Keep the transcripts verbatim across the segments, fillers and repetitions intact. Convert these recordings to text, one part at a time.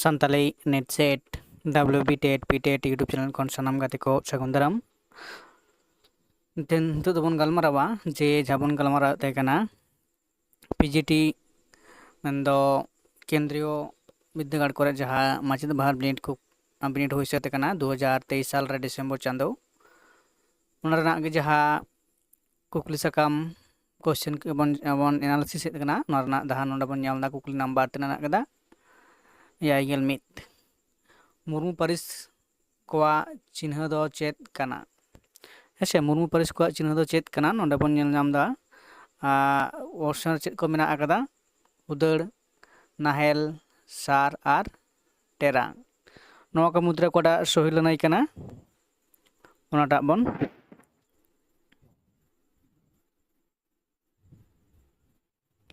Santali NET SET WB TET PTET YouTube channel ᱠᱷᱚᱱ ᱥᱟᱱᱟᱢ ᱜᱟᱛᱮ ᱠᱚ ᱥᱟᱹᱜᱩᱱ ᱫᱟᱨᱟᱢ᱾ ᱛᱮᱦᱮᱧ ᱱᱤᱛᱚᱜ ᱫᱚᱵᱚᱱ ᱜᱟᱞᱢᱟᱨᱟᱣᱟ ᱡᱮ ᱡᱟᱦᱟᱸ ᱵᱚᱱ ᱜᱟᱞᱢᱟᱨᱟᱣ ᱛᱟᱦᱮᱸ ᱠᱟᱱᱟ PGT, ᱢᱮᱱᱫᱚ ᱠᱮᱱᱫᱨᱤᱭᱚ ᱵᱤᱫᱽᱫᱟᱹᱜᱟᱲ ᱠᱚᱨᱮ ᱡᱟᱦᱟᱸ ᱢᱟᱪᱮᱫ ᱵᱟᱦᱟᱞ ᱵᱤᱱᱤᱰ ᱠᱚ ᱵᱤᱱᱤᱰ ᱦᱩᱭ ᱥᱟᱹᱛ ᱟᱠᱟᱱᱟ ᱫᱩ ᱦᱟᱡᱟᱨ ᱛᱮᱭᱤᱥ ᱥᱟᱞ ᱨᱮ ᱰᱤᱥᱮᱢᱵᱚᱨ ᱪᱟᱸᱫᱚ᱾ ᱚᱱᱟ ᱨᱮᱱᱟᱜ ᱜᱮ ᱡᱟᱦᱟᱸ ᱠᱩᱠᱞᱤ ᱥᱟᱠᱟᱢ question ᱠᱚᱵᱚᱱ ᱵᱚᱱ analysis ᱮᱫ ᱠᱟᱱᱟ, ᱚᱱᱟ ᱨᱮᱱᱟᱜ ᱫᱟᱦᱟ ᱱᱚᱰᱮ ᱵᱚᱱ ᱧᱮᱞ ᱮᱫᱟ, ᱠᱩᱠᱞᱤ ᱱᱟᱢᱵᱟᱨ ᱛᱤᱱᱟᱹᱜ ᱢᱮᱱᱟᱜ ᱠᱟᱫᱟ? ᱮᱭᱟᱭ ᱜᱮᱞ ᱢᱤᱫ᱾ ᱢᱩᱨᱢᱩ ᱯᱟᱹᱨᱤᱥ ᱠᱚᱣᱟᱜ ᱪᱤᱱᱦᱟᱹ ᱫᱚ ᱪᱮᱫ ᱠᱟᱱᱟ? ᱦᱮᱸᱥᱮ, ᱢᱩᱨᱢᱩ ᱯᱟᱹᱨᱤᱥ ᱠᱚᱣᱟᱜ ᱪᱤᱱᱦᱟᱹ ᱫᱚ ᱪᱮᱫ ᱠᱟᱱᱟ? ᱱᱚᱰᱮ ᱵᱚᱱ ᱧᱮᱞ ᱧᱟᱢ ᱮᱫᱟ, ᱟᱨ option ᱨᱮ ᱪᱮᱫ ᱠᱚ ᱢᱮᱱᱟᱜ ᱟᱠᱟᱫᱟ? ᱩᱫᱟᱹᱲ, ᱱᱟᱦᱮᱞ, ᱥᱟᱨ ᱟᱨ ᱴᱮᱨᱟ᱾ ᱱᱚᱣᱟ ᱠᱚ ᱢᱩᱫᱽᱨᱮ ᱚᱠᱟᱴᱟᱜ ᱥᱚᱦᱤ ᱞᱟᱹᱱᱟᱹᱭ ᱠᱟᱱᱟ, ᱚᱱᱟᱴᱟᱜ ᱵᱚᱱ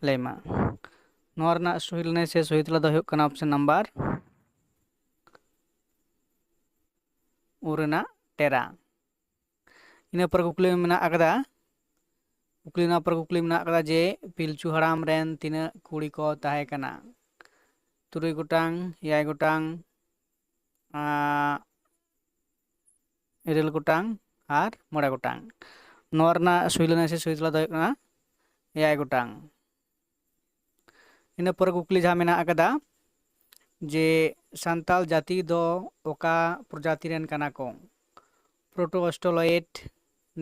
ᱞᱟᱹᱭ ᱢᱟ᱾ ᱱᱚᱣᱟ ᱨᱮᱱᱟᱜ ᱥᱚᱦᱤ ᱞᱟᱹᱱᱟᱹᱭ ᱥᱮ ᱥᱚᱦᱤ ᱛᱮᱞᱟ ᱫᱚ ᱦᱩᱭᱩᱜ ᱠᱟᱱᱟ option number ᱩ ᱨᱮᱱᱟᱜ ᱴᱮᱨᱟ᱾ ᱤᱱᱟᱹ ᱯᱚᱨᱮ ᱠᱩᱠᱞᱤ ᱢᱮᱱᱟᱜ ᱟᱠᱟᱫᱟ, ᱠᱩᱠᱞᱤ ᱱᱚᱣᱟ ᱯᱚᱨᱮ ᱠᱩᱠᱞᱤ ᱢᱮᱱᱟᱜ ᱟᱠᱟᱫᱟ ᱡᱮ ᱯᱤᱞᱪᱩ ᱦᱟᱲᱟᱢ ᱨᱮᱱ ᱛᱤᱱᱟᱹᱜ ᱠᱩᱲᱤ ᱠᱚ ᱛᱟᱦᱮᱸ ᱠᱟᱱᱟ? ᱛᱩᱨᱩᱭ ᱜᱚᱴᱟᱝ, ᱮᱭᱟᱭ ᱜᱚᱴᱟᱝ, ᱟᱸ, ᱤᱨᱟᱹᱞ ᱜᱚᱴᱟᱝ ᱟᱨ ᱢᱚᱬᱮ ᱜᱚᱴᱟᱝ᱾ ᱱᱚᱣᱟ ᱨᱮᱱᱟᱜ ᱥᱚᱦᱤ ᱞᱟᱹᱱᱟᱹᱭ ᱥᱮ ᱥᱚᱦᱤ ᱛᱮᱞᱟ ᱫᱚ ᱦᱩᱭᱩᱜ ᱠᱟᱱᱟ ᱮᱭᱟᱭ ᱜᱚᱴᱟᱝ᱾ ᱤᱱᱟᱹ ᱯᱚᱨᱮ ᱠᱩᱠᱞᱤ ᱡᱟᱦᱟᱸ ᱢᱮᱱᱟᱜ ᱟᱠᱟᱫᱟ ᱡᱮ ᱥᱟᱱᱛᱟᱲ ᱡᱟᱹᱛᱤ ᱫᱚ ᱚᱠᱟ ᱯᱨᱚᱡᱟᱛᱤ ᱨᱮᱱ ᱠᱟᱱᱟ ᱠᱚ? ᱯᱨᱳᱴᱳ ᱚᱥᱴᱨᱳᱞᱚᱭᱮᱰ,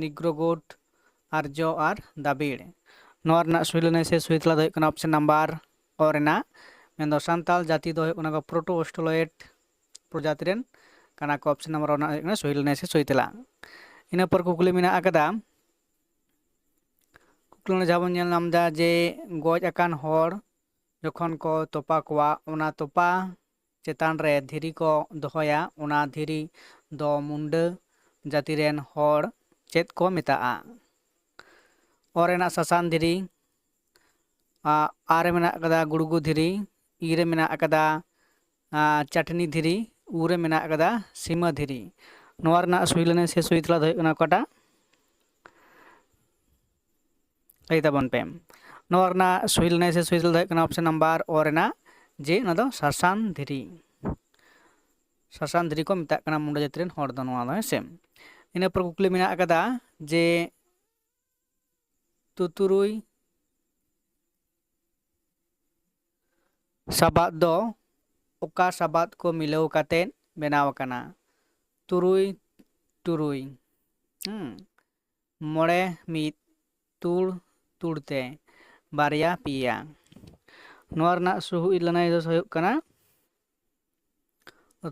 ᱱᱤᱜᱽᱨᱳᱜᱳᱴ, ᱟᱨᱡᱚ ᱟᱨ ᱫᱟᱵᱤᱲ᱾ ᱱᱚᱣᱟ ᱨᱮᱱᱟᱜ ᱥᱚᱦᱤ ᱞᱟᱹᱱᱟᱹᱭ ᱥᱮ ᱥᱚᱦᱤ ᱛᱮᱞᱟ ᱫᱚ ᱦᱩᱭᱩᱜ ᱠᱟᱱᱟ option number ᱚ ᱨᱮᱱᱟᱜ, ᱢᱮᱱᱫᱚ ᱥᱟᱱᱛᱟᱲ ᱡᱟᱹᱛᱤ ᱫᱚ ᱦᱩᱭᱩᱜ ᱠᱟᱱᱟ ᱠᱚ ᱯᱨᱳᱴᱳ ᱚᱥᱴᱨᱳᱞᱚᱭᱮᱰ ᱯᱨᱚᱡᱟᱛᱤ ᱨᱮᱱ ᱠᱟᱱᱟ ᱠᱚ᱾ Option number ᱚ ᱨᱮᱱᱟᱜ ᱦᱩᱭᱩᱜ ᱠᱟᱱᱟ ᱥᱚᱦᱤ ᱞᱟᱹᱱᱟᱹᱭ ᱥᱮ ᱥᱚᱦᱤ ᱛᱮᱞᱟ᱾ ᱤᱱᱟᱹ ᱯᱚᱨ ᱠᱩᱠᱞᱤ ᱢᱮᱱᱟᱜ ᱟᱠᱟᱫᱟ, ᱠᱩᱠᱞᱤ ᱱᱚᱰᱮ ᱡᱟᱦᱟᱸ ᱵᱚᱱ ᱧᱮᱞ ᱧᱟᱢ ᱮᱫᱟ ᱡᱮ ᱜᱚᱡ ᱟᱠᱟᱱ ᱦᱚᱲ ᱡᱚᱠᱷᱚᱱ ᱠᱚ ᱛᱚᱯᱟ ᱠᱚᱣᱟ, ᱚᱱᱟ ᱛᱚᱯᱟ ᱪᱮᱛᱟᱱ ᱨᱮ ᱫᱷᱤᱨᱤ ᱠᱚ ᱫᱚᱦᱚᱭᱟ, ᱚᱱᱟ ᱫᱷᱤᱨᱤ ᱫᱚ ᱢᱩᱱᱰᱟᱹ ᱡᱟᱹᱛᱤ ᱨᱮᱱ ᱦᱚᱲ ᱪᱮᱫ ᱠᱚ ᱢᱮᱛᱟᱜᱼᱟ? ᱚ ᱨᱮᱱᱟᱜ ᱥᱟᱥᱟᱱ ᱫᱷᱤᱨᱤ, ᱟ, ᱟ ᱨᱮ ᱢᱮᱱᱟᱜ ᱟᱠᱟᱫᱟ ᱜᱩᱲᱜᱩ ᱫᱷᱤᱨᱤ, ᱤ ᱨᱮ ᱢᱮᱱᱟᱜ ᱟᱠᱟᱫᱟ, ᱟ, ᱪᱟᱹᱴᱱᱤ ᱫᱷᱤᱨᱤ, ᱩ ᱨᱮ ᱢᱮᱱᱟᱜ ᱟᱠᱟᱫᱟ ᱥᱤᱢᱟᱹ ᱫᱷᱤᱨᱤ᱾ ᱱᱚᱣᱟ ᱨᱮᱱᱟᱜ ᱥᱚᱦᱤ ᱞᱟᱹᱱᱟᱹᱭ ᱥᱮ ᱥᱚᱦᱤ ᱛᱮᱞᱟ ᱫᱚ ᱦᱩᱭᱩᱜ ᱠᱟᱱᱟ ᱚᱠᱟᱴᱟᱜ? ᱞᱟᱹᱭ ᱛᱟᱵᱚᱱ ᱯᱮ᱾ ᱱᱚᱣᱟ ᱨᱮᱱᱟᱜ ᱥᱚᱦᱤ ᱞᱟᱹᱱᱟᱹᱭ ᱥᱮ ᱥᱚᱦᱤ ᱛᱮᱞᱟ ᱫᱚ ᱦᱩᱭᱩᱜ ᱠᱟᱱᱟ option number ᱚ ᱨᱮᱱᱟᱜ ᱡᱮ ᱚᱱᱟ ᱫᱚ ᱥᱟᱥᱟᱱ ᱫᱷᱤᱨᱤ᱾ ᱥᱟᱥᱟᱱ ᱫᱷᱤᱨᱤ ᱠᱚ ᱢᱮᱛᱟᱜ ᱠᱟᱱᱟ ᱢᱩᱱᱰᱟ ᱡᱟᱹᱛᱤ ᱨᱮᱱ ᱦᱚᱲ ᱫᱚ ᱱᱚᱣᱟ ᱫᱚ, ᱦᱮᱸ ᱥᱮ᱾ ᱤᱱᱟᱹ ᱯᱚᱨ ᱠᱩᱠᱞᱤ ᱢᱮᱱᱟᱜ ᱟᱠᱟᱫᱟ ᱡᱮ ᱛᱩᱛᱩᱨᱩᱭ ᱥᱟᱵᱟᱫ ᱫᱚ ᱚᱠᱟ ᱥᱟᱵᱟᱫ ᱠᱚ ᱢᱤᱞᱟᱹᱣ ᱠᱟᱛᱮ ᱵᱮᱱᱟᱣ ᱟᱠᱟᱱᱟ? ᱛᱩᱨᱩᱭ ᱛᱩᱨᱩᱭ, ᱦᱩᱸ, ᱢᱚᱬᱮ ᱢᱤᱫ, ᱛᱩᱲ ᱛᱩᱲ ᱛᱮ, ᱵᱟᱨᱭᱟ ᱯᱮᱭᱟ᱾ ᱱᱚᱣᱟ ᱨᱮᱱᱟᱜ ᱥᱩᱦᱤ ᱞᱟᱹᱱᱟᱹᱭ ᱫᱚ ᱦᱩᱭᱩᱜ ᱠᱟᱱᱟ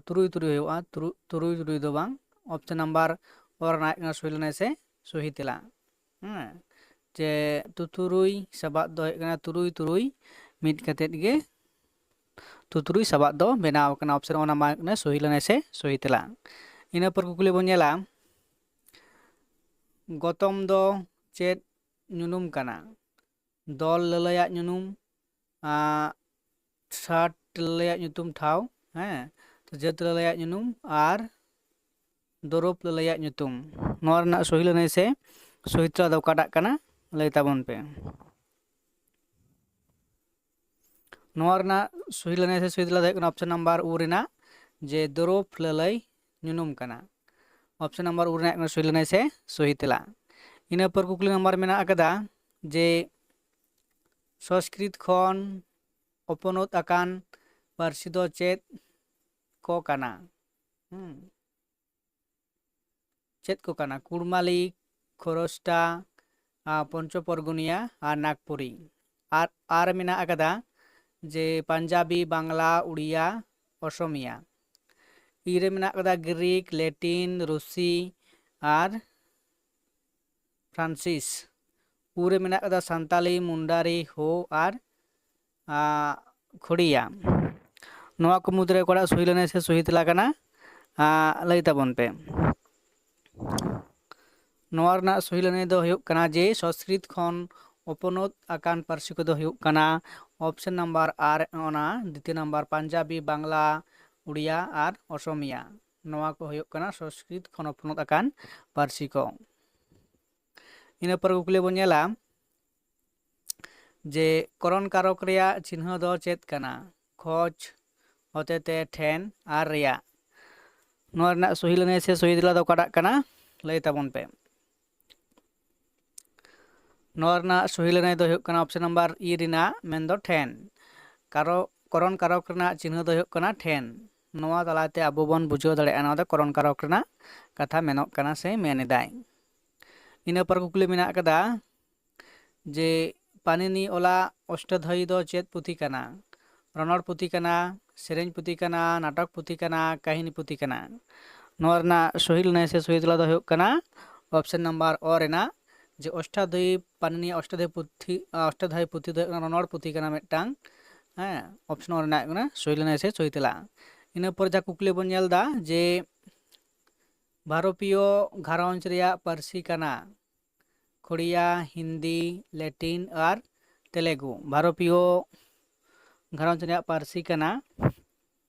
ᱛᱩᱨᱩᱭ ᱛᱩᱨᱩᱭ ᱦᱩᱭᱩᱜᱼᱟ, ᱛᱩᱨᱩ-, ᱛᱩᱨᱩᱭ ᱛᱩᱨᱩᱭ ᱫᱚ ᱵᱟᱝ, ᱚᱯᱥᱮᱱ ᱱᱟᱢᱵᱟᱨ ᱚ ᱨᱮᱱᱟᱜ ᱦᱩᱭᱩᱜ ᱠᱟᱱᱟ ᱥᱩᱦᱤ ᱞᱟᱹᱱᱟᱹᱭ ᱥᱮ ᱥᱩᱦᱤ ᱛᱮᱞᱟ᱾ ᱦᱮᱸ, ᱡᱮ ᱛᱩᱛᱩᱨᱩᱭ ᱥᱟᱵᱟᱫ ᱫᱚ ᱦᱩᱭᱩᱜ ᱠᱟᱱᱟ ᱛᱩᱨᱩᱭ ᱛᱩᱨᱩᱭ ᱢᱤᱫ ᱠᱟᱛᱮᱫ ᱜᱮ ᱛᱩᱛᱩᱨᱩᱭ ᱥᱟᱵᱟᱫ ᱫᱚ ᱵᱮᱱᱟᱣ ᱟᱠᱟᱱᱟ᱾ ᱚᱯᱥᱮᱱ ᱚ ᱨᱮᱱᱟᱜ ᱦᱩᱭᱩᱜ ᱠᱟᱱᱟ ᱥᱩᱦᱤ ᱞᱟᱹᱱᱟᱹᱭ ᱥᱮ ᱥᱩᱦᱤ ᱛᱮᱞᱟ᱾ ᱤᱱᱟᱹ ᱯᱚᱨ ᱠᱩᱠᱞᱤ ᱵᱚᱱ ᱧᱮᱞᱟ, ᱜᱚᱛᱚᱢ ᱫᱚ ᱪᱮᱫ ᱧᱩᱱᱩᱢ ᱠᱟᱱᱟ? ᱫᱚᱞ ᱞᱟᱹᱞᱟᱹᱭᱟᱜ ᱧᱩᱱᱩᱢ, ᱟᱸ, ᱥᱟᱴ ᱞᱟᱹᱞᱟᱹᱭᱟᱜ ᱧᱩᱛᱩᱢ ᱴᱷᱟᱶ, ᱦᱮᱸ, ᱛᱚ ᱡᱟᱹᱛ ᱞᱟᱹᱞᱟᱹᱭᱟᱜ ᱧᱩᱱᱩᱢ ᱟᱨ ᱫᱚᱨᱚᱵ ᱞᱟᱹᱞᱟᱹᱭᱟᱜ ᱧᱩᱛᱩᱢ᱾ ᱱᱚᱣᱟ ᱨᱮᱱᱟᱜ ᱥᱩᱦᱤ ᱞᱟᱹᱱᱟᱹᱭ ᱥᱮ ᱥᱩᱦᱤ ᱛᱮᱞᱟ ᱫᱚ ᱚᱠᱟᱴᱟᱜ ᱠᱟᱱᱟ? ᱞᱟᱹᱭ ᱛᱟᱵᱚᱱ ᱯᱮ᱾ ᱱᱚᱣᱟ ᱨᱮᱱᱟᱜ ᱥᱩᱦᱤ ᱞᱟᱹᱱᱟᱹᱭ ᱥᱮ ᱥᱩᱦᱤ ᱛᱮᱞᱟ ᱫᱚ ᱦᱩᱭᱩᱜ ᱠᱟᱱᱟ ᱚᱯᱥᱮᱱ ᱱᱟᱢᱵᱟᱨ ᱩ ᱨᱮᱱᱟᱜ, ᱡᱮ ᱫᱚᱨᱚᱵ ᱞᱟᱹᱞᱟᱹᱭ ᱧᱩᱱᱩᱢ ᱠᱟᱱᱟ᱾ ᱚᱯᱥᱮᱱ ᱱᱟᱢᱵᱟᱨ ᱩ ᱨᱮᱱᱟᱜ ᱠᱟᱱᱟ ᱥᱩᱦᱤ ᱞᱟᱹᱱᱟᱹᱭ ᱥᱮ ᱥᱩᱦᱤ ᱛᱮᱞᱟ᱾ ᱤᱱᱟᱹ ᱯᱚᱨ ᱠᱩᱠᱞᱤ ᱱᱟᱢᱵᱟᱨ ᱢᱮᱱᱟᱜ ᱟᱠᱟᱫᱟ ᱡᱮ ᱥᱚᱸᱥᱠᱨᱤᱛ ᱠᱷᱚᱱ ᱚᱯᱚᱱᱚᱛ ᱟᱠᱟᱱ ᱯᱟᱹᱨᱥᱤ ᱫᱚ ᱪᱮᱫ ᱠᱚ ᱠᱟᱱᱟ? ᱦᱩᱸ᱾ ᱪᱮᱫ ᱠᱚ ᱠᱟᱱᱟ? ᱠᱩᱲᱢᱟᱞᱤ, ᱠᱷᱚᱨᱚᱥᱴᱟ, ᱟᱨ ᱯᱚᱧᱪᱚᱯᱚᱨᱜᱚᱱᱤᱭᱟ ᱟᱨ ᱱᱟᱜᱽᱯᱩᱨᱤ᱾ ᱟᱨ, ᱟᱨ ᱢᱮᱱᱟᱜ ᱟᱠᱟᱫᱟ ᱡᱮ ᱯᱟᱧᱡᱟᱵᱤ, ᱵᱟᱝᱞᱟ, ᱩᱲᱤᱭᱟ, ᱚᱥᱚᱢᱤᱭᱟ᱾ ᱤ ᱨᱮ ᱢᱮᱱᱟᱜ ᱟᱠᱟᱫᱟ ᱜᱨᱤᱠ, ᱞᱮᱴᱤᱱ, ᱨᱩᱥᱤ ᱟᱨ ᱯᱷᱨᱟᱱᱥᱤᱥ᱾ ᱩ ᱨᱮ ᱢᱮᱱᱟᱜ ᱟᱠᱟᱫᱟ ᱥᱟᱱᱛᱟᱞᱤ, ᱢᱩᱱᱰᱟᱨᱤ, ᱦᱳ ᱟᱨ, ᱟ, ᱠᱷᱚᱲᱤᱭᱟ᱾ ᱱᱚᱣᱟ ᱠᱚ ᱢᱩᱫᱽᱨᱮ ᱚᱠᱟᱴᱟᱜ ᱥᱩᱦᱤ ᱞᱟᱹᱱᱟᱹᱭ ᱥᱮ ᱥᱩᱦᱤ ᱛᱮᱞᱟ ᱠᱟᱱᱟ? ᱟ, ᱞᱟᱹᱭ ᱛᱟᱵᱚᱱ ᱯᱮ᱾ ᱱᱚᱣᱟ ᱨᱮᱱᱟᱜ ᱥᱩᱦᱤ ᱞᱟᱹᱱᱟᱹᱭ ᱫᱚ ᱦᱩᱭᱩᱜ ᱠᱟᱱᱟ ᱡᱮ ᱥᱚᱸᱥᱠᱨᱤᱛ ᱠᱷᱚᱱ ᱚᱯᱚᱱᱚᱛ ᱟᱠᱟᱱ ᱯᱟᱹᱨᱥᱤ ᱠᱚᱫᱚ ᱦᱩᱭᱩᱜ ᱠᱟᱱᱟ ᱚᱯᱥᱮᱱ ᱱᱟᱢᱵᱟᱨ ᱟᱨ, ᱚᱱᱟ ᱫᱤᱛᱤᱭᱚ ᱱᱟᱢᱵᱟᱨ ᱯᱟᱧᱡᱟᱵᱤ, ᱵᱟᱝᱞᱟ, ᱩᱲᱤᱭᱟ ᱟᱨ ᱚᱥᱚᱢᱤᱭᱟ᱾ ᱱᱚᱣᱟ ᱠᱚ ᱦᱩᱭᱩᱜ ᱠᱟᱱᱟ ᱥᱚᱸᱥᱠᱨᱤᱛ ᱠᱷᱚᱱ ᱚᱯᱚᱱᱚᱛ ᱟᱠᱟᱱ ᱯᱟᱹᱨᱥᱤ ᱠᱚ᱾ ᱤᱱᱟᱹ ᱯᱚᱨᱮ ᱠᱩᱠᱞᱤ ᱵᱚᱱ ᱧᱮᱞᱟ ᱡᱮ ᱠᱚᱨᱚᱱ ᱠᱟᱨᱚᱠ ᱨᱮᱭᱟᱜ ᱪᱤᱱᱦᱟᱹ ᱫᱚ ᱪᱮᱫ ᱠᱟᱱᱟ? ᱠᱷᱚᱡᱽ, ᱦᱚᱛᱮᱛᱮ, ᱴᱷᱮᱱ ᱟᱨ ᱨᱮᱭᱟᱜ᱾ ᱱᱚᱣᱟ ᱨᱮᱱᱟᱜ ᱥᱚᱦᱤ ᱞᱟᱹᱱᱟᱹᱭ ᱥᱮ ᱥᱚᱦᱤ ᱛᱮᱞᱟ ᱫᱚ ᱚᱠᱟᱴᱟᱜ ᱠᱟᱱᱟ? ᱞᱟᱹᱭ ᱛᱟᱵᱚᱱ ᱯᱮ᱾ ᱱᱚᱣᱟ ᱨᱮᱱᱟᱜ ᱥᱚᱦᱤ ᱞᱟᱹᱱᱟᱹᱭ ᱫᱚ ᱦᱩᱭᱩᱜ ᱠᱟᱱᱟ ᱚᱯᱥᱮᱱ ᱱᱟᱢᱵᱟᱨ ᱤ ᱨᱮᱱᱟᱜ, ᱢᱮᱱᱫᱚ ᱴᱷᱮᱱ᱾ ᱠᱟᱨᱚ ᱠᱚᱨᱚᱱ ᱠᱟᱨᱚᱠ ᱨᱮᱱᱟᱜ ᱪᱤᱱᱦᱟᱹ ᱫᱚ ᱦᱩᱭᱩᱜ ᱠᱟᱱᱟ ᱴᱷᱮᱱ᱾ ᱱᱚᱣᱟ ᱛᱟᱞᱟᱛᱮ ᱟᱵᱚ ᱵᱚᱱ ᱵᱩᱡᱷᱟᱹᱣ ᱫᱟᱲᱮᱭᱟᱜᱼᱟ ᱱᱚᱣᱟ ᱫᱚ ᱠᱚᱨᱚᱱ ᱠᱟᱨᱚᱠ ᱨᱮᱱᱟᱜ ᱠᱟᱛᱷᱟ ᱢᱮᱱᱚᱜ ᱠᱟᱱᱟ ᱥᱮ ᱢᱮᱱ ᱮᱫᱟᱭ᱾ ᱤᱱᱟᱹ ᱯᱚᱨ ᱠᱩᱠᱞᱤ ᱢᱮᱱᱟᱜ ᱟᱠᱟᱫᱟ ᱡᱮ ᱯᱟᱱᱤᱱᱤ ᱚᱞᱟᱜ ᱚᱥᱴᱟᱫᱷᱟᱭᱤ ᱫᱚ ᱪᱮᱫ ᱯᱩᱛᱷᱤ ᱠᱟᱱᱟ? ᱨᱚᱱᱚᱲ ᱯᱩᱛᱷᱤ ᱠᱟᱱᱟ, ᱥᱮᱨᱮᱧ ᱯᱩᱛᱷᱤ ᱠᱟᱱᱟ, ᱱᱟᱴᱚᱠ ᱯᱩᱛᱷᱤ ᱠᱟᱱᱟ, ᱠᱟᱹᱦᱱᱤ ᱯᱩᱛᱷᱤ ᱠᱟᱱᱟ? ᱱᱚᱣᱟ ᱨᱮᱱᱟᱜ ᱥᱚᱦᱤ ᱞᱟᱹᱱᱟᱹᱭ ᱥᱮ ᱥᱚᱦᱤ ᱛᱮᱞᱟ ᱫᱚ ᱦᱩᱭᱩᱜ ᱠᱟᱱᱟ ᱚᱯᱥᱮᱱ ᱱᱟᱢᱵᱟᱨ ᱚ ᱨᱮᱱᱟᱜ, ᱡᱮ ᱚᱥᱴᱟᱫᱷᱟᱭᱤ ᱯᱟᱱᱤᱱᱤ ᱚᱥᱴᱟᱫᱷᱟᱭᱤ ᱯᱩᱛᱷᱤ, ᱚᱥᱴᱟᱫᱷᱟᱭᱤ ᱯᱩᱛᱷᱤ ᱫᱚ ᱦᱩᱭᱩᱜ ᱠᱟᱱᱟ ᱨᱚᱱᱚᱲ ᱯᱩᱛᱷᱤ ᱠᱟᱱᱟ ᱢᱤᱫᱴᱟᱝ᱾ ᱦᱮᱸ, ᱚᱯᱥᱮᱱ ᱚ ᱨᱮᱱᱟᱜ ᱦᱩᱭᱩᱜ ᱠᱟᱱᱟ ᱥᱚᱦᱤ ᱞᱟᱹᱱᱟᱹᱭ ᱥᱮ ᱥᱚᱦᱤ ᱛᱮᱞᱟ᱾ ᱤᱱᱟᱹ ᱯᱚᱨ ᱡᱟᱦᱟᱸ ᱠᱩᱠᱞᱤ ᱵᱚᱱ ᱧᱮᱞ ᱮᱫᱟ ᱡᱮ ᱵᱷᱟᱨᱚᱯᱤᱭᱚ ᱜᱷᱟᱨᱚᱸᱡᱽ ᱨᱮᱭᱟᱜ ᱯᱟᱹᱨᱥᱤ ᱠᱟᱱᱟ ᱠᱷᱚᱲᱤᱭᱟ, ᱦᱤᱱᱫᱤ, ᱞᱮᱴᱤᱱ ᱟᱨ ᱛᱮᱞᱮᱜᱩ᱾ ᱵᱷᱟᱨᱚᱯᱤᱭᱚ ᱜᱷᱟᱨᱚᱸᱡᱽ ᱨᱮᱭᱟᱜ ᱯᱟᱹᱨᱥᱤ ᱠᱟᱱᱟ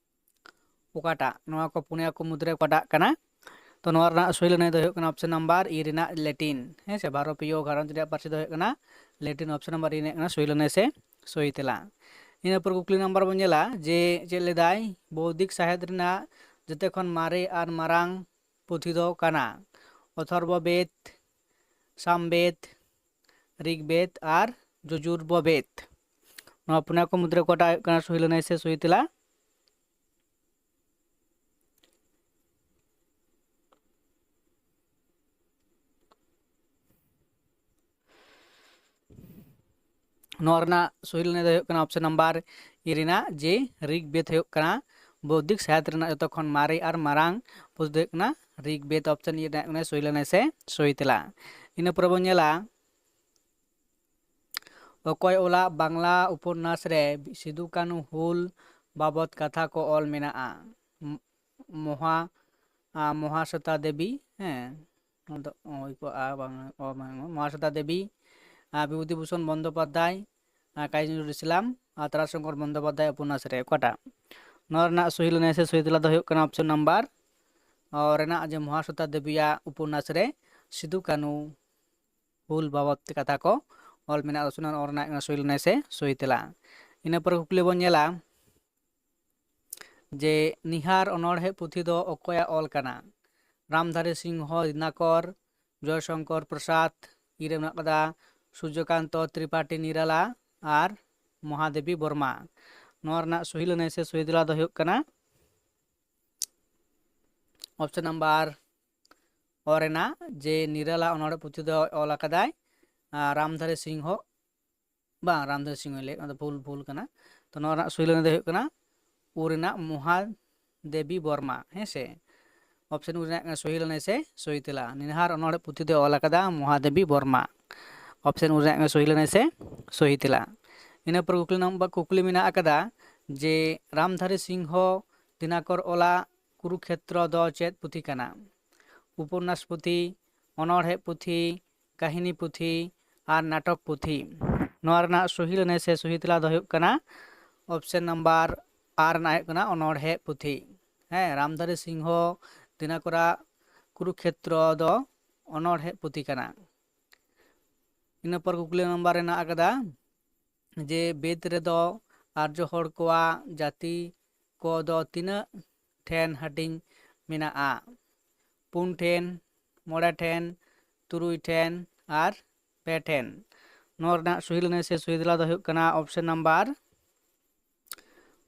ᱚᱠᱟᱴᱟᱜ? ᱱᱚᱣᱟ ᱠᱚ ᱯᱩᱱᱭᱟ ᱠᱚ ᱢᱩᱫᱽᱨᱮ ᱚᱠᱟᱴᱟᱜ ᱠᱟᱱᱟ? ᱛᱚ ᱱᱚᱣᱟ ᱨᱮᱱᱟᱜ ᱥᱚᱦᱤ ᱞᱟᱹᱱᱟᱹᱭ ᱫᱚ ᱦᱩᱭᱩᱜ ᱠᱟᱱᱟ ᱚᱯᱥᱮᱱ ᱱᱟᱢᱵᱟᱨ ᱤ ᱨᱮᱱᱟᱜ ᱞᱮᱴᱤᱱ᱾ ᱦᱮᱸ ᱥᱮ, ᱵᱷᱟᱨᱚᱯᱤᱭᱚ ᱜᱷᱟᱨᱚᱸᱡᱽ ᱨᱮᱭᱟᱜ ᱯᱟᱹᱨᱥᱤ ᱫᱚ ᱦᱩᱭᱩᱜ ᱠᱟᱱᱟ ᱞᱮᱴᱤᱱ᱾ ᱚᱯᱥᱮᱱ ᱱᱟᱢᱵᱟᱨ ᱤ ᱨᱮᱱᱟᱜ ᱠᱟᱱᱟ ᱥᱚᱦᱤ ᱞᱟᱹᱱᱟᱹᱭ ᱥᱮ ᱥᱚᱦᱤ ᱛᱮᱞᱟ᱾ ᱤᱱᱟᱹ ᱯᱚᱨ ᱠᱩᱠᱞᱤ ᱱᱟᱢᱵᱟᱨ ᱵᱚᱱ ᱧᱮᱞᱟ ᱡᱮ ᱪᱮᱫ ᱞᱮᱫᱟᱭ, ᱵᱳᱫᱷᱤᱠ ᱥᱟᱶᱦᱮᱫ ᱨᱮᱱᱟᱜ ᱡᱚᱛᱚ ᱠᱷᱚᱱ ᱢᱟᱨᱮ ᱟᱨ ᱢᱟᱨᱟᱝ ᱯᱩᱛᱷᱤ ᱫᱚ ᱠᱟᱱᱟ ᱚᱛᱷᱚᱨᱵᱚ ᱵᱮᱫ, ᱥᱟᱢᱵᱮᱫ, ᱨᱤᱜᱽᱵᱮᱫ ᱟᱨ ᱡᱚᱡᱩᱨᱵᱚ ᱵᱮᱫ᱾ ᱱᱚᱣᱟ ᱯᱩᱱᱭᱟ ᱠᱚ ᱢᱩᱫᱽᱨᱮ ᱚᱠᱟᱴᱟᱜ ᱦᱩᱭᱩᱜ ᱠᱟᱱᱟ ᱥᱚᱦᱤ ᱞᱟᱹᱱᱟᱹᱭ ᱥᱮ ᱥᱚᱦᱤ ᱛᱮᱞᱟ? ᱱᱚᱣᱟ ᱨᱮᱱᱟᱜ ᱥᱚᱦᱤ ᱞᱟᱹᱱᱟᱹᱭ ᱫᱚ ᱦᱩᱭᱩᱜ ᱠᱟᱱᱟ ᱚᱯᱥᱮᱱ ᱱᱟᱢᱵᱟᱨ ᱤ ᱨᱮᱱᱟᱜ, ᱡᱮ ᱨᱤᱜᱽ ᱵᱮᱫ ᱦᱩᱭᱩᱜ ᱠᱟᱱᱟ ᱵᱳᱫᱷᱤᱠ ᱥᱟᱶᱦᱮᱫ ᱨᱮᱱᱟᱜ ᱡᱚᱛᱚ ᱠᱷᱚᱱ ᱢᱟᱨᱮ ᱟᱨ ᱢᱟᱨᱟᱝ ᱯᱩᱛᱷᱤ ᱫᱚ ᱦᱩᱭᱩᱜ ᱠᱟᱱᱟ ᱨᱤᱜᱽ ᱵᱮᱫ᱾ ᱚᱯᱥᱮᱱ ᱤ ᱨᱮᱱᱟᱜ ᱠᱟᱱᱟ ᱥᱚᱦᱤ ᱞᱟᱹᱱᱟᱹᱭ ᱥᱮ ᱥᱚᱦᱤ ᱛᱮᱞᱟ᱾ ᱤᱱᱟᱹ ᱯᱚᱨᱮ ᱵᱚᱱ ᱧᱮᱞᱟ ᱚᱠᱚᱭ ᱚᱞᱟᱜ ᱵᱟᱝᱞᱟ ᱩᱯᱚᱱᱱᱟᱥ ᱨᱮ ᱥᱤᱫᱩ ᱠᱟᱹᱱᱦᱩ ᱦᱩᱞ ᱵᱟᱵᱚᱛ ᱠᱟᱛᱷᱟ ᱠᱚ ᱚᱞ ᱢᱮᱱᱟᱜᱼᱟ? ᱢᱚᱦᱟ, ᱢᱚᱦᱟᱥᱚᱛᱟ ᱫᱮᱵᱤ, ᱦᱮᱸ, ᱱᱚᱣᱟ ᱫᱚ ᱚ ᱦᱩᱭ ᱠᱚᱜᱼᱟ, ᱵᱟᱝ, ᱚ ᱵᱟᱝ, ᱢᱚᱦᱟᱥᱚᱛᱟ ᱫᱮᱵᱤ, ᱟᱨ ᱵᱤᱵᱷᱩᱛᱤ ᱵᱷᱩᱥᱚᱱ ᱵᱚᱱᱫᱳᱯᱟᱫᱽᱫᱷᱟᱭ, ᱟᱨ ᱠᱟᱡᱤ ᱱᱚᱡᱨᱩᱞ ᱤᱥᱞᱟᱢ, ᱟᱨ ᱛᱟᱨᱟᱥᱚᱝᱠᱚᱨ ᱵᱚᱱᱫᱳᱯᱟᱫᱽᱫᱷᱟᱭ ᱩᱯᱚᱱᱱᱟᱥ ᱨᱮ ᱚᱠᱟᱴᱟᱜ? ᱱᱚᱣᱟ ᱨᱮᱱᱟᱜ ᱥᱚᱦᱤ ᱞᱟᱹᱱᱟᱹᱭ ᱥᱮ ᱥᱚᱦᱤ ᱛᱮᱞᱟ ᱫᱚ ᱦᱩᱭᱩᱜ ᱠᱟᱱᱟ ᱚᱯᱥᱮᱱ ᱱᱟᱢᱵᱟᱨ ᱚ ᱨᱮᱱᱟᱜ, ᱡᱮ ᱢᱚᱦᱟᱥᱚᱛᱟ ᱫᱮᱵᱤᱭᱟᱜ ᱩᱯᱚᱱᱱᱟᱥ ᱨᱮ ᱥᱤᱫᱩ ᱠᱟᱹᱱᱦᱩ ᱦᱩᱞ ᱵᱟᱵᱚᱛ ᱛᱮ ᱠᱟᱛᱷᱟ ᱠᱚ ᱚᱞ ᱢᱮᱱᱟᱜᱼᱟ᱾ ᱚᱱᱟ ᱨᱮᱱᱟᱜ ᱠᱟᱱᱟ ᱥᱚᱦᱤ ᱞᱟᱹᱱᱟᱹᱭ ᱥᱮ ᱥᱚᱦᱤ ᱛᱮᱞᱟ᱾ ᱤᱱᱟᱹ ᱯᱚᱨᱮ ᱠᱩᱠᱞᱤ ᱵᱚᱱ ᱧᱮᱞᱟ ᱡᱮ ᱱᱤᱦᱟᱨ ᱚᱱᱚᱬᱦᱮ ᱯᱩᱛᱷᱤ ᱫᱚ ᱚᱠᱚᱭᱟᱜ ᱚᱞ ᱠᱟᱱᱟ? ᱨᱟᱢᱫᱷᱟᱨᱤ ᱥᱤᱝᱦᱚ ᱫᱤᱱᱟᱠᱚᱨ, ᱡᱚᱭᱥᱚᱝᱠᱚᱨ ᱯᱨᱚᱥᱟᱫᱽ, ᱤᱨᱮ ᱢᱮᱱᱟᱜ ᱠᱟᱫᱟ ᱥᱩᱨᱡᱚᱠᱟᱱᱛᱚ ᱛᱨᱤᱯᱟᱴᱷᱤ ᱱᱤᱨᱟᱞᱟ ᱟᱨ ᱢᱚᱦᱟᱫᱮᱵᱤ ᱵᱚᱨᱢᱟ᱾ ᱱᱚᱣᱟ ᱨᱮᱱᱟᱜ ᱥᱚᱦᱤ ᱞᱟᱹᱱᱟᱹᱭ ᱥᱮ ᱥᱚᱦᱤ ᱛᱮᱞᱟ ᱫᱚ ᱦᱩᱭᱩᱜ ᱠᱟᱱᱟ ᱚᱯᱥᱮᱱ ᱱᱟᱢᱵᱟᱨ ᱚ ᱨᱮᱱᱟᱜ, ᱡᱮ ᱱᱤᱨᱟᱞᱟ ᱚᱱᱚᱬᱦᱮ ᱯᱩᱛᱷᱤ ᱫᱚ ᱚᱞ ᱟᱠᱟᱫᱟᱭ ᱟᱨ ᱨᱟᱢᱫᱷᱟᱨᱤ ᱥᱤᱝᱦᱚ, ᱵᱟᱝ, ᱨᱟᱢᱫᱷᱟᱨᱤ ᱥᱤᱝᱦᱚᱭ ᱞᱟᱹᱭᱮᱫ, ᱚᱱᱟ ᱫᱚ ᱵᱷᱩᱞ, ᱵᱷᱩᱞ ᱠᱟᱱᱟ᱾ ᱛᱚ ᱱᱚᱣᱟ ᱨᱮᱱᱟᱜ ᱥᱚᱦᱤ ᱞᱟᱹᱱᱟᱹᱭ ᱫᱚ ᱦᱩᱭᱩᱜ ᱠᱟᱱᱟ ᱩ ᱨᱮᱱᱟᱜ ᱢᱚᱦᱟᱫᱮᱵᱤ ᱵᱚᱨᱢᱟ, ᱦᱮᱸ ᱥᱮ? ᱚᱯᱥᱮᱱ ᱩ ᱨᱮᱱᱟᱜ ᱥᱚᱦᱤ ᱞᱟᱹᱱᱟᱹᱭ ᱥᱮ ᱥᱚᱦᱤ ᱛᱮᱞᱟ᱾ ᱱᱤᱦᱟᱨ ᱚᱱᱚᱬᱦᱮ ᱯᱩᱛᱷᱤ ᱫᱚ ᱚᱞ ᱟᱠᱟᱫᱟ ᱢᱚᱦᱟᱫᱮᱵᱤ ᱵᱚᱨᱢᱟ᱾ ᱚᱯᱥᱮᱱ ᱩ ᱨᱮᱱᱟᱜ ᱥᱚᱦᱤ ᱞᱟᱹᱱᱟᱹᱭ ᱥᱮ ᱥᱚᱦᱤ ᱛᱮᱞᱟ᱾ ᱤᱱᱟᱹ ᱯᱚᱨ ᱠᱩᱠᱞᱤ ᱱᱚᱢᱵᱚᱨ, ᱠᱩᱠᱞᱤ ᱢᱮᱱᱟᱜ ᱟᱠᱟᱫᱟ ᱡᱮ ᱨᱟᱢᱫᱷᱟᱨᱤ ᱥᱤᱝᱦᱚ ᱫᱤᱱᱟᱠᱚᱨ ᱚᱞᱟᱜ ᱠᱩᱨᱩᱠᱷᱮᱛᱨᱚ ᱫᱚ ᱪᱮᱫ ᱯᱩᱛᱷᱤ ᱠᱟᱱᱟ? ᱩᱯᱚᱱᱱᱟᱥ ᱯᱩᱛᱷᱤ, ᱚᱱᱚᱬᱦᱮ ᱯᱩᱛᱷᱤ, ᱠᱟᱹᱦᱱᱤ ᱯᱩᱛᱷᱤ ᱟᱨ ᱱᱟᱴᱚᱠ ᱯᱩᱛᱷᱤ᱾ ᱱᱚᱣᱟ ᱨᱮᱱᱟᱜ ᱥᱚᱦᱤ ᱞᱟᱹᱱᱟᱹᱭ ᱥᱮ ᱥᱚᱦᱤ ᱛᱮᱞᱟ ᱫᱚ ᱦᱩᱭᱩᱜ ᱠᱟᱱᱟ ᱚᱯᱥᱮᱱ ᱱᱟᱢᱵᱟᱨ ᱟᱨ ᱨᱮᱱᱟᱜ ᱦᱩᱭᱩᱜ ᱠᱟᱱᱟ ᱚᱱᱚᱬᱦᱮ ᱯᱩᱛᱷᱤ᱾ ᱦᱮᱸ, ᱨᱟᱢᱫᱷᱟᱨᱤ ᱥᱤᱝᱦᱚ ᱫᱤᱱᱟᱠᱚᱨᱟᱜ ᱠᱩᱨᱩᱠᱷᱮᱛᱨᱚ ᱫᱚ ᱚᱱᱚᱬᱦᱮ ᱯᱩᱛᱷᱤ ᱠᱟᱱᱟ᱾ ᱤᱱᱟᱹ ᱯᱚᱨ ᱠᱩᱠᱞᱤ ᱱᱟᱢᱵᱟᱨ ᱨᱮᱱᱟᱜ ᱟᱠᱟᱫᱟ ᱡᱮ ᱵᱮᱫ ᱨᱮᱫᱚ ᱟᱨᱡᱚ ᱦᱚᱲ ᱠᱚᱣᱟᱜ ᱡᱟᱹᱛᱤ ᱠᱚᱫᱚ ᱛᱤᱱᱟᱹᱜ ᱴᱷᱮᱱ ᱦᱟᱹᱴᱤᱧ ᱢᱮᱱᱟᱜᱼᱟ? ᱯᱩᱱ ᱴᱷᱮᱱ, ᱢᱚᱬᱮ ᱴᱷᱮᱱ, ᱛᱩᱨᱩᱭ ᱴᱷᱮᱱ ᱟᱨ ᱯᱮ ᱴᱷᱮᱱ᱾ ᱱᱚᱣᱟ ᱨᱮᱱᱟᱜ ᱥᱚᱦᱤ ᱞᱟᱹᱱᱟᱹᱭ ᱥᱮ ᱥᱚᱦᱤ ᱛᱮᱞᱟ ᱫᱚ ᱦᱩᱭᱩᱜ ᱠᱟᱱᱟ ᱚᱯᱥᱮᱱ ᱱᱟᱢᱵᱟᱨ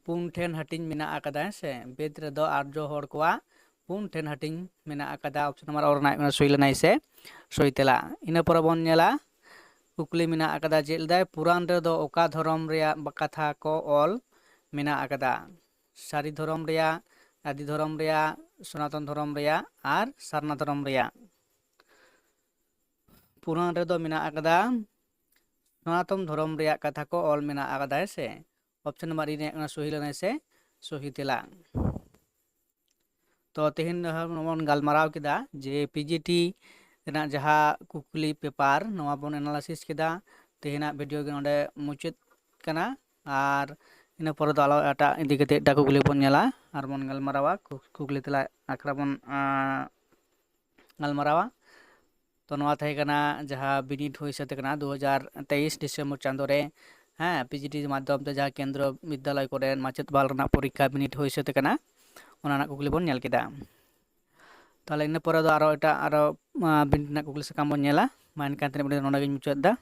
ᱯᱩᱱ ᱴᱷᱮᱱ ᱦᱟᱹᱴᱤᱧ ᱢᱮᱱᱟᱜ ᱟᱠᱟᱫᱟ, ᱦᱮᱸ ᱥᱮ? ᱵᱮᱫ ᱨᱮᱫᱚ ᱟᱨᱡᱚ ᱦᱚᱲ ᱠᱚᱣᱟᱜ ᱯᱩᱱ ᱴᱷᱮᱱ ᱦᱟᱹᱴᱤᱧ ᱢᱮᱱᱟᱜ ᱟᱠᱟᱫᱟ᱾ ᱚᱯᱥᱮᱱ ᱱᱟᱢᱵᱟᱨ ᱚ ᱨᱮᱱᱟᱜ ᱦᱩᱭᱩᱜ ᱠᱟᱱᱟ ᱥᱚᱦᱤ ᱞᱟᱹᱱᱟᱹᱭ ᱥᱮ ᱥᱚᱦᱤ ᱛᱮᱞᱟ᱾ ᱤᱱᱟᱹ ᱯᱚᱨᱮ ᱵᱚᱱ ᱧᱮᱞᱟ, ᱠᱩᱠᱞᱤ ᱢᱮᱱᱟᱜ ᱟᱠᱟᱫᱟ, ᱪᱮᱫ ᱞᱮᱫᱟᱭ? ᱯᱩᱨᱟᱱ ᱨᱮᱫᱚ ᱚᱠᱟ ᱫᱷᱚᱨᱚᱢ ᱨᱮᱭᱟᱜ ᱠᱟᱛᱷᱟ ᱠᱚ ᱚᱞ ᱢᱮᱱᱟᱜ ᱟᱠᱟᱫᱟ? ᱥᱟᱹᱨᱤ ᱫᱷᱚᱨᱚᱢ ᱨᱮᱭᱟᱜ, ᱟᱹᱫᱤ ᱫᱷᱚᱨᱚᱢ ᱨᱮᱭᱟᱜ, ᱥᱚᱱᱟᱛᱚᱱ ᱫᱷᱚᱨᱚᱢ ᱨᱮᱭᱟᱜ ᱟᱨ ᱥᱟᱨᱱᱟ ᱫᱷᱚᱨᱚᱢ ᱨᱮᱭᱟᱜ᱾ ᱯᱩᱨᱟᱱ ᱨᱮᱫᱚ ᱢᱮᱱᱟᱜ ᱟᱠᱟᱫᱟ ᱥᱚᱱᱟᱛᱚᱱ ᱫᱷᱚᱨᱚᱢ ᱨᱮᱭᱟᱜ ᱠᱟᱛᱷᱟ ᱠᱚ ᱚᱞ ᱢᱮᱱᱟᱜ ᱟᱠᱟᱫᱟ, ᱦᱮᱸ ᱥᱮ? ᱚᱯᱥᱮᱱ ᱱᱟᱢᱵᱟᱨ ᱤ ᱨᱮᱭᱟᱜ ᱠᱟᱱᱟ ᱥᱚᱦᱤ ᱞᱟᱹᱱᱟᱹᱭ ᱥᱮ ᱥᱚᱦᱤ ᱛᱮᱞᱟ᱾ ᱛᱚ ᱛᱮᱦᱮᱧ ᱫᱚ ᱵᱚᱱ ᱜᱟᱞᱢᱟᱨᱟᱣ ᱠᱮᱫᱟ ᱡᱮ ᱯᱤᱡᱤᱴᱤ ᱨᱮᱱᱟᱜ ᱡᱟᱦᱟᱸ ᱠᱩᱠᱞᱤ ᱯᱮᱯᱟᱨ, ᱱᱚᱣᱟ ᱵᱚᱱ ᱮᱱᱟᱞᱟᱭᱥᱤᱥ ᱠᱮᱫᱟ᱾ ᱛᱮᱦᱮᱧᱟᱜ ᱵᱷᱤᱰᱤᱭᱳ ᱜᱮ ᱱᱚᱰᱮ ᱢᱩᱪᱟᱹᱫ ᱠᱟᱱᱟ, ᱟᱨ ᱤᱱᱟᱹ ᱯᱚᱨᱮ ᱫᱚ ᱟᱞᱚ ᱮᱴᱟᱜ ᱤᱫᱤ ᱠᱟᱛᱮ ᱮᱴᱟᱜ ᱠᱩᱠᱞᱤ ᱵᱚᱱ ᱧᱮᱞᱟ ᱟᱨ ᱵᱚᱱ ᱜᱟᱞᱢᱟᱨᱟᱣᱟ, ᱠᱩ-, ᱠᱩᱠᱞᱤ ᱛᱮᱞᱟ ᱟᱠᱷᱲᱟ ᱵᱚᱱ, ᱟᱸ, ᱜᱟᱞᱢᱟᱨᱟᱣᱟ᱾ ᱛᱚ ᱱᱚᱣᱟ ᱛᱟᱦᱮᱸ ᱠᱟᱱᱟ ᱡᱟᱦᱟᱸ ᱵᱤᱱᱤᱰ ᱦᱩᱭ ᱥᱟᱹᱛ ᱠᱟᱱᱟ ᱫᱩ ᱦᱟᱡᱟᱨ ᱛᱮᱭᱤᱥ ᱰᱤᱥᱮᱢᱵᱚᱨ ᱪᱟᱸᱫᱳ ᱨᱮ, ᱦᱮᱸ, ᱯᱤ ᱡᱤ ᱰᱤ ᱢᱟᱫᱽᱫᱷᱚᱢ ᱛᱮ ᱡᱟᱦᱟᱸ ᱠᱮᱱᱫᱨᱚ ᱵᱤᱫᱽᱫᱟᱞᱚᱭ ᱠᱚᱨᱮ ᱢᱟᱪᱮᱫ ᱵᱟᱦᱟᱞ ᱨᱮᱱᱟᱜ ᱯᱚᱨᱤᱠᱠᱷᱟ ᱵᱤᱱᱤᱰ ᱦᱩᱭ ᱥᱟᱹᱛ ᱟᱠᱟᱱᱟ, ᱚᱱᱟ ᱨᱮᱱᱟᱜ ᱠᱩᱠᱞᱤ ᱵᱚᱱ ᱧᱮᱞ ᱠᱮᱫᱟ᱾ ᱛᱟᱦᱚᱞᱮ ᱤᱱᱟᱹ ᱯᱚᱨᱮ ᱫᱚ ᱟᱨᱚ ᱮᱴᱟᱜ ᱟᱨᱚ, ᱟᱸ, ᱵᱤᱱᱤᱰ ᱨᱮᱱᱟᱜ ᱠᱩᱠᱞᱤ ᱥᱟᱠᱟᱢ ᱵᱚᱱ ᱧᱮᱞᱟ᱾ ᱢᱟ ᱮᱱᱠᱷᱟᱱ ᱛᱮᱦᱮᱧ ᱱᱚᱰᱮ ᱜᱤᱧ ᱢᱩᱪᱟᱹᱫ ᱮᱫᱟ᱾